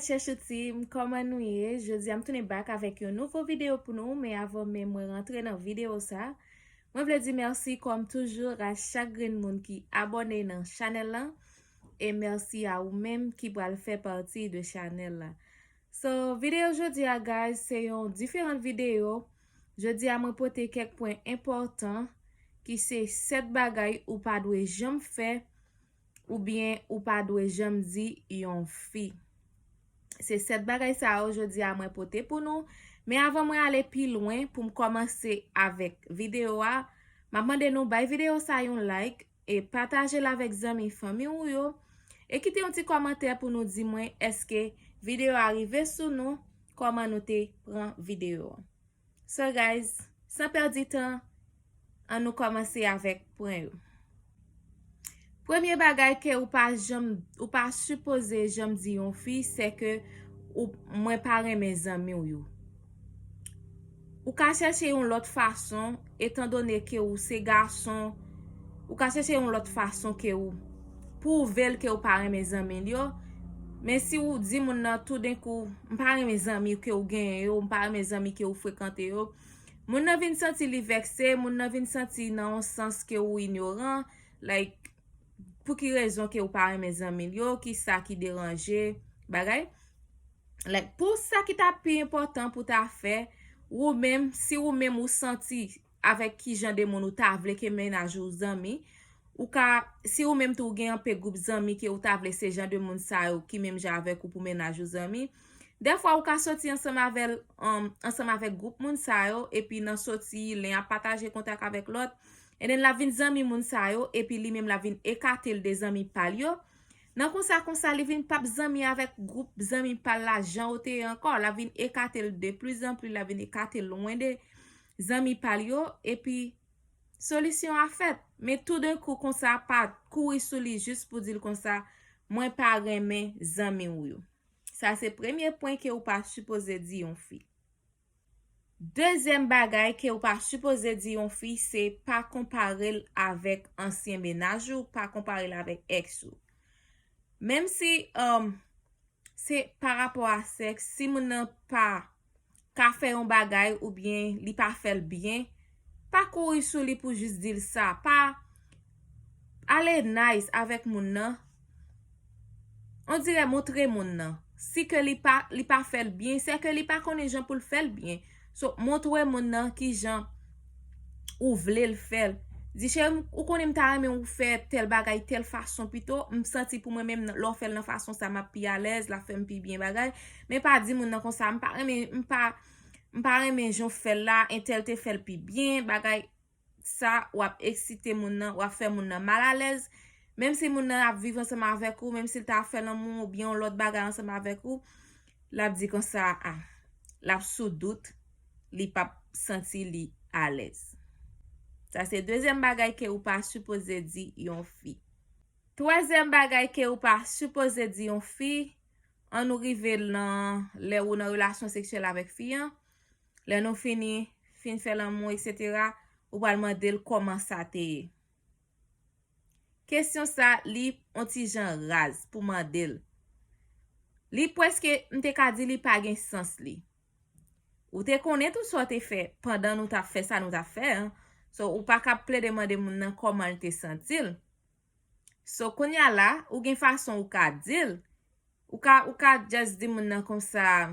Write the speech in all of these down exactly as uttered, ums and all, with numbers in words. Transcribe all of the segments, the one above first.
Chouchou team, kòman nou ye? Jodi a m tounen back avèk yon nouvo videyo pou nou, men avan menm mwen rantre nan videyo sa, mwen vle di mèsi kòm toujou a chak grenn moun ki abòne nan chanèl lan, e mèsi a ou menm ki pral fè pati de chanèl la. So, videyo jodi a, guys, se yon diferan videyo. Jodi a, mwen pote kèk pwen enpòtan ki se sèt bagay ou pa dwe janm fè oubyen ou pa dwe janm di yon fi. Se sèt bagay sa yo jodi a mwen pote pou nou. Men avan mwen ale pi lwen, pou m kòmanse avèk videyo a, m ap mande nou bay videyo sa yon like e pataje l avèk zanmi fanmi w yo. E kite yon ti kòmantè pou nou di mwen èske videyo a rive sou nou, kòman nou te pran videyo a. So guys, san pèdi tan, ann nou kòmanse avèk pwen yo. Premye bagay ke ou pa janm, ou pa sipoze janm di yon fi, se ke ou, mwen pa renmen zanmi w yo. Ou ka chèche yon lòt fason, etandone ke ou se gason, ou ka chèche yon lòt fason ke ou pwouve l ke ou pa renmen zanmi l yo. Men si ou di moun nan toudenkou, "M pa renmen zanmi ke ou genyen yo, m pa renmen zanmi ke ou frekante yo," moun nan vin santi li vèkse, moun nan vin santi nan yon sans ke ou inyoran, like, pou ki rezon ke ou pa renmen zanmi l yo, ki sa ki deranje, bagay. Like, pou sa ki ta pi enpòtan pou ta fè, ou menm, si ou menm ou santi avèk ki jan de moun ou ta vle ke mennaj ou zanmi, ou ka, si ou menm tou ou gen anpe gwoup zanmi ke ou ta vle se jan de moun sa yo ki menm jan avèk ou pou mennaj ou zanmi, dèfwa ou ka soti ansanm avè l, um, ansanm avèk gwoup moun sa yo, epi nan soti, len ap pataje kontak avèk lòt, and then l ap vin zanmi moun sa yo, epi li menm l ap vin ekate l de zanmi pa l yo. Nan konsa, konsa, li vin p ap zanmi avèk gwoup zanmi pa l la jan ou te ye ankò. L ap vin ekate l de plizanpli, l ap vin ekate l lwen de zanmi pa l yo, epi solisyon a fèt. Men toudenkou konsa, pa kouri sou li jis pou di l konsa, "Mwen pa renmen zanmi w yo." Sa se premye pwen ke ou pa sipoze di yon fi. Dezyèm bagay ke ou pa sipoze di yon fi, se pa konpare l avèk ansyen mennaj ou, pa konpare l avèk èks ou. Menm si, um, se pa rapò a sèks, si moun nan pa ka fè yon bagay oubyen li pa fè l byen, pa kouri sou li pou jis di l sa. Pa ale nice avèk moun nan. On dirè montre moun nan. Si ke li pa, li pa fè l byen, se ke li pa konnen jan pou l fè l byen. So, montre moun nan ki jan ou vle l fè l. Di, "Cheri, ou konnen m ta renmen ou fè tèl bagay, tèl fason pito. M santi pou mwen menm, lè w fè l nan fason sa, m ap pi alèz, l ap fè m pi byen bagay." Men pa di moun nan konsa, "M pa renmen, m pa, m pa renmen jan w fè l la, entèl te fè l pi byen," bagay. Sa, w ap eksite moun nan, w ap fè moun nan malalèz. Menm si moun nan ap viv ansanm avèk ou, menm si l ta fè lanmou oubyen yon lòt bagay ansanm avèk ou, l ap di konsa, a, l ap sou dout, li p ap santi li alèz. Sa se dezyèm bagay ke ou pa sipoze di yon fi. Twazyèm bagay ke ou pa sipoze di yon fi, an nou rive nan lè ou nan relasyon seksyèl avèk fi an, lè nou fini, fin fè lanmou, etsetera, ou pral mande l kòman sa te ye. Kesyon sa, li on ti jan raz pou mande l. Li prèske, m te ka di li pa gen sans li. Ou te konnen tout sa w te fè pandan nou t ap fè sa nou t ap fè an. So, ou pa ka plede mande moun nan kòman l te santi l. So, kounye a la, ou gen fason ou ka di l. Ou ka, ou ka just di moun nan konsa,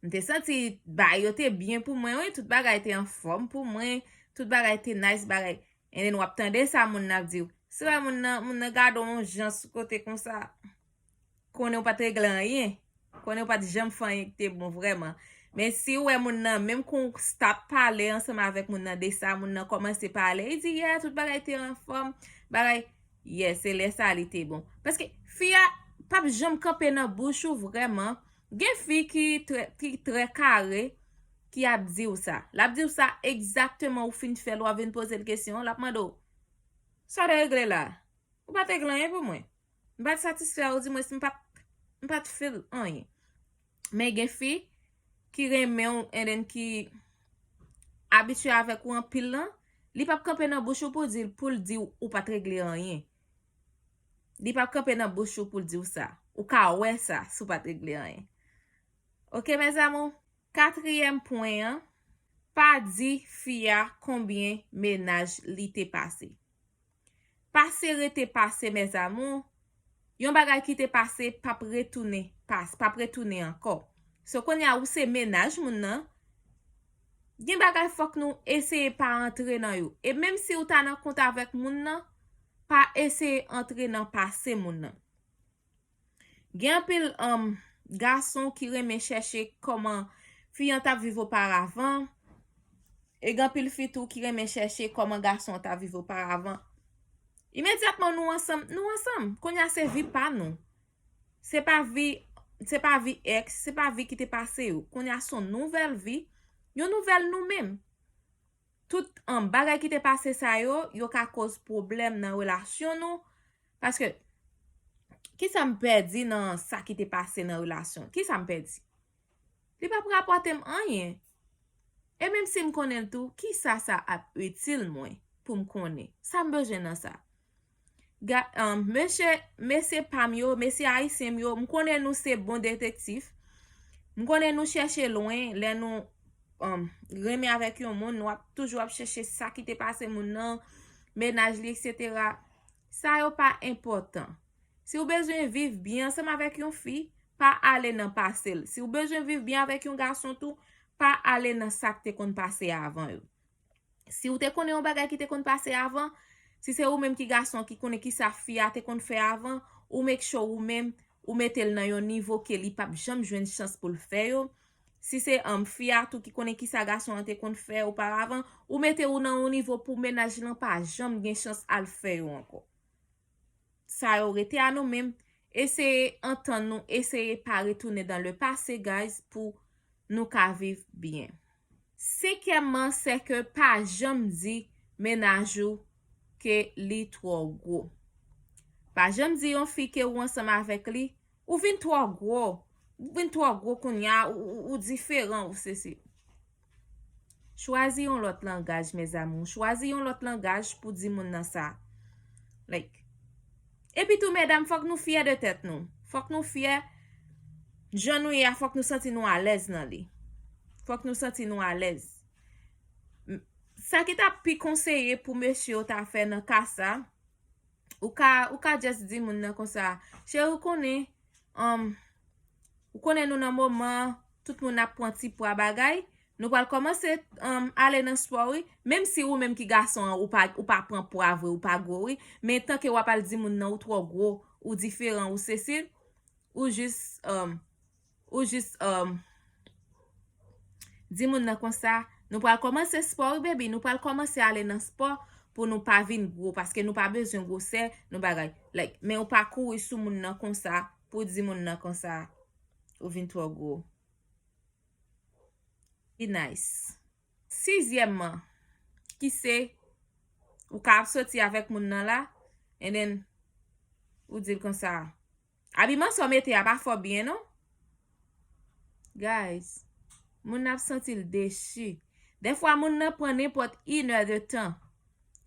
"M te santi bagay yo te byen pou mwen, wi, tout bagay te anfòm pou mwen, tout bagay te nice, bagay." And then w ap tande sa moun nan ap di w. Si w wè moun nan, moun nan gade w yon jan sou kote konsa, konnen w pa t regle anyen. Konnen w pa t janm fè anyen ki te bon vrèman. Men si w wè moun nan, menm kon w stop pale ansanm avèk moun nan de sa, moun nan kòmanse pale, li di, "Yeah, tout bagay te anfòm, bagay." Yeah, se lè sa li te bon. Paske fi a p ap janm kanpe nan bouch ou vrèman. Gen fi ki trè, ki trè kare, ki ap di w sa. L ap di w sa egzakteman ou fin fè l, w ap vin poze l kesyon, l ap mande w, "Sa w te regle la?" Ou pa t regle anyen pou mwen. M pa t satisfè ou, dimwens m pa t, m pa t feel anyen. Men gen fi ki renmen w and then ki abitye avèk ou anpil lan, li p ap kanpe nan bouch ou pou di, pou l di w ou pa t regle anyen. Li p ap kanpe nan bouch ou pou l di w sa. Ou ka wè sa si w pa t regle anyen. Oke, mes amours? Katriyèm pwen an, pa di fi a konbyen mennaj li te pase. Pase rete pase, mes amours. Yon bagay ki te pase p ap retounen, pas, p ap retounen ankò. So, kounye a, ou se mennaj moun nan, gen bagay fòk nou eseye pa antre nan yo. E menm si ou ta nan kont avèk moun nan, pa eseye antre nan pase moun nan. Gen anpil, um, gason ki renmen chèche kòman fi an t ap viv oparavan. E gen anpil fi tou ki renmen chèche kòman gason an t ap viv oparavan. Imedyatman nou ansanm, nou ansanm. Kounye a se vi pa nou. Se pa vi, se pa vi ex, se pa vi ki te pase yo. Kounye a se yon nouvèl vi, yon nouvèl nou menm. Tout, um, bagay ki te pase sa yo, yo ka koz pwoblèm nan relasyon nou. Paske, kisa m pèdi nan sa ki te pase nan relasyon? Kisa m pèdi? Li p ap rapòte m anyen. E menm si m konnen l tou, kisa sa ap itil mwen pou m konnen? Sa m bezwen nan sa? Ga, um, mesye, mesye pa m yo, mesye ayisyen m yo, m konnen nou se bon detektif. M konnen nou chèche lwen lè nou, um, renmen avèk yon moun, nou ap toujou ap chèche sa ki te pase moun nan, mennaj li, etsetera. Sa yo pa enpòtan. Si w bezwen viv byen ansanm avèk yon fi, pa ale nan pase l. Si w bezwen viv byen avèk yon gason tou, pa ale nan sa k te konn pase avan yo. Si w te konnen yon bagay ki te konn pase avan, si se ou menm ki gason ki konnen kisa fi a te konn fè avan, ou make sure ou menm, ou mete l nan yon nivo ke li p ap janm jwenn chans pou l fè yo. Si se, um, fi a tou ki konnen kisa gason an te konn fè oparavan, ou mete ou nan yon nivo pou mennaj lan pa janm gen chans al fè yo ankò. Sa yo rete a nou menm. Eseye antann nou, eseye pa retounen dans le passé, guys, pou nou ka viv byen. Senkyèmman, se ke pa janm di mennaj ou ke li twò gwo. Pa janm di yon fi ke ou ansanm avèk li, ou vin twò gwo. Ou vin twò gwo kounye a, ou, ou, ou diferan, ou sesi. Chwazi yon lòt langaj, mes amours. Chwazi yon lòt langaj pou di moun nan sa. Like, epi tou, medam, fòk nou fyè de tèt nou. Fòk nou fyè jan nou ye a, fòk nou santi nou alèz nan li. Fòk nou santi nou alèz. M, sa ki t ap pi konseye pou mesye yo ta fè nan ka sa, ou ka, ou ka just di moun nan konsa, cheri, ou konnen, um, ou konnen nou nan moman, tout moun ap pran ti pwa bagay, nou pral kòmanse, um, ale nan spò, wi. Menm si ou menm ki gason an, ou pa, ou pa pran pwa vre, ou pa gwo, wi. Men tanke w ap al di moun nan ou twò gwo, ou diferan, ou sesi, ou jis, um, ou jis, um, di moun nan konsa, nou pral kòmanse spò, wi, baby. Nou pral kòmanse ale nan spò pou nou pa vin gwo, paske nou pa bezwen gwosè, nou bagay. Like, men ou pa kouri sou moun nan konsa, pou di moun nan konsa, ou vin twò gwo. Be nice. Sizyèmman, ki se, ou ka ap soti avèk moun nan la, and then, ou di l konsa, abiman sa w mete a pa fè w byen, non? Guys, moun nan ap santi l dechi. Dèfwa, moun nan pran nenpòt inè de tan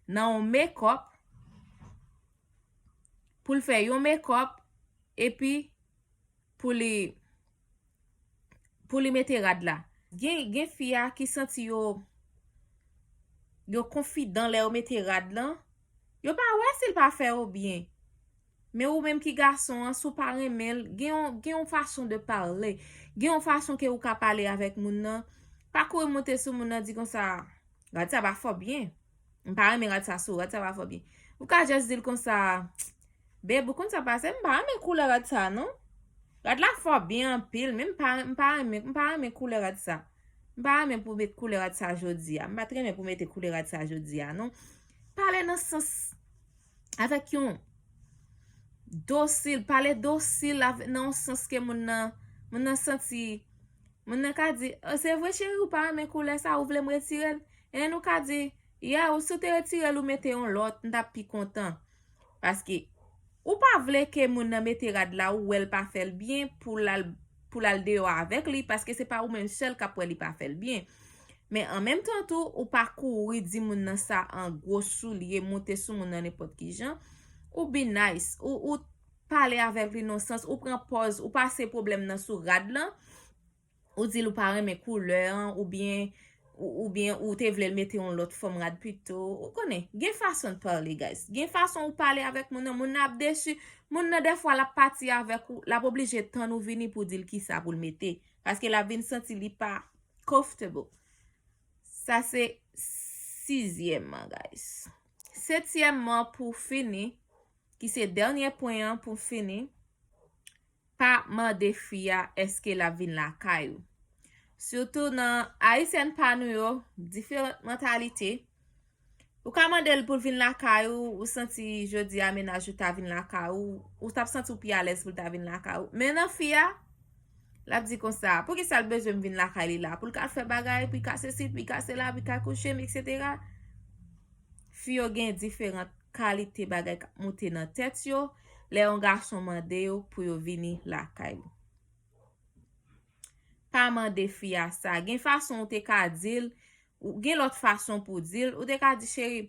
nan yon makeup, pou l fè yon makeup, epi pou li, pou li mete rad la. Gen, gen fi a ki santi yo, yo konfidan lè yo mete rad lan. Yo pa wè si l pa fè yo byen. Men ou menm ki gason an, si w pa renmen l, gen yon, gen yon fason de pale. Gen yon fason ke ou ka pale avèk moun nan. Pa kouri monte sou moun nan, di konsa, rad sa pa fè w byen. M pa renmen rad sa sou, rad sa pa fè w byen. Ou ka just di l konsa, babe, ou konn sa pase, m pa renmen koulè rad sa, non. Rad la fè w byen anpil, men m pa, m pa renmen, m pa renmen koulè rad sa. M pa renmen pou met koulè rad sa jodi a. M pa t renmen pou mete koulè rad sa jodi a, non. Pale nan sans avèk yon dosil, pale dosil avè-, nan yon sans ke moun nan, moun nan santi, moun nan ka di, "Oh, se vre, cheri, ou pa renmen koulè sa, ou vle m retire l?" And then ou ka di, "Yeah, ou si w te retire l, ou mete yon lòt, m t ap pi kontan." Paske ou pa vle ke moun nan mete rad la, ou wè l pa fè l byen, pou l al, pou l al deyò avèk li, paske se pa ou menm sèl k ap wè li pa fè l byen. Men an menm tan tou, ou pa kouri di moun nan sa an gwo soulye, monte sou moun nan nenpòt ki jan. Ou be nice, ou, ou pale avèk li nan sans, ou pran pòz, ou pase pwoblèm nan sou rad lan, ou di l ou pa renmen koulè an, oubyen, ou, oubyen ou te vle l mete yon lòt fòm rad pito. Ou konnen, gen fason de pale, guys. Gen fason ou pale avèk moun nan, moun nan ap desi, moun nan dèfwa l ap pati avèk ou, l ap oblije tann ou vini pou di l kisa pou l mete. Paske l ap vin santi li pa comfortable. Sa se sizyèmman, guys. Setyèmman, pou fini, ki se dènye pwen an pou fini, pa mande fi a èske l ap vin lakay ou. Sitou nan Ayisyèn pa nou yo, diferan mantalite. Ou ka mande l pou l vin lakay ou, ou santi jodi a mennaj ou ta vin lakay ou, ou t ap santi w pi alèz pou l ta vin lakay ou. Men nan fi a, l ap di konsa, poukisa l bezwen m vin lakay li la? Pou l ka fè bagay, pou l ka sesi, pou l ka sela, pou l ka kouche m, etsetera. Fi yo gen diferan kalite bagay k ap moute nan tèt yo lè yon gason mande yo pou yo vini lakay li. Pa mande fi a sa. Gen fason ou te ka di l, ou gen lòt fason pou di l, ou te ka di, cheri,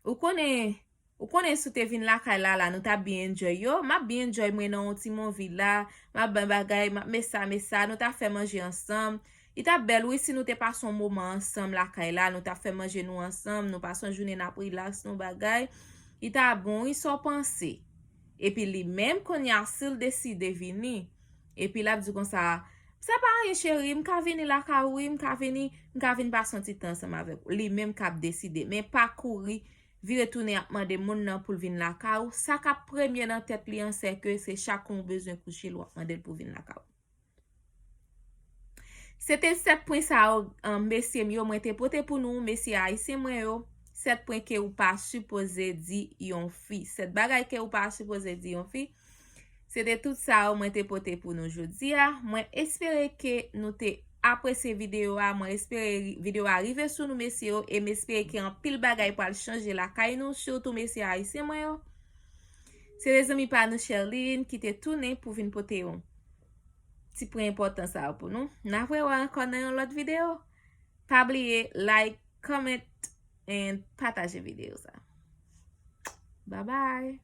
ou konnen, ou konnen si w te vin lakay la, la, nou t ap byen enjoy yo. M ap byen enjoy mwen nan yon ti mon villa, m ap bay bagay, m ap met sa, met sa, nou t ap fè manje ansanm. Li t ap bèl, wi, si nou te pase yon moman ansanm lakay la, nou t ap fè manje nou ansanm, nou pase yon jounen n ap rilaks, nou bagay. Li t ap bon, wi, sa w panse? Epi li menm, kounye a, si l deside vini, epi l ap di konsa, sa pa anyen, cheri, m ka vini lakay ou, wi, m ka vini, m ka vin pase yon ti tan ansanm avèk ou. Li menm k ap deside, men pa kouri vire tounen ap mande moun nan pou l vin lakay ou. Sa k ap premye nan tèt li an, se ke se chak kou w bezwen kouche l, w ap mande l pou vin lakay ou. Se te sèt pwen sa yo, um, mesye m yo, mwen te pote pou nou, mesye ayisyen mwen yo. Sèt pwen ke ou pa sipoze di yon fi. Sèt bagay ke ou pa sipoze di yon fi. Se te tout sa yo mwen te pote pou nou jodi a. Mwen espere ke nou te apresye videyo a. Mwen espere ri-, videyo a rive sou nou, mesye yo. E m espere ke anpil bagay pral chanje lakay nou, sitou mesye ayisyen mwen yo. Se lezanmi pa nou Sherline ki te tounen pou vin pote yon ti pwen enpòtan sa yo pou nou. N ap rewè ankò nan yon lòt videyo. Pa bliye like, comment, and pataje videyo sa. Bye bye.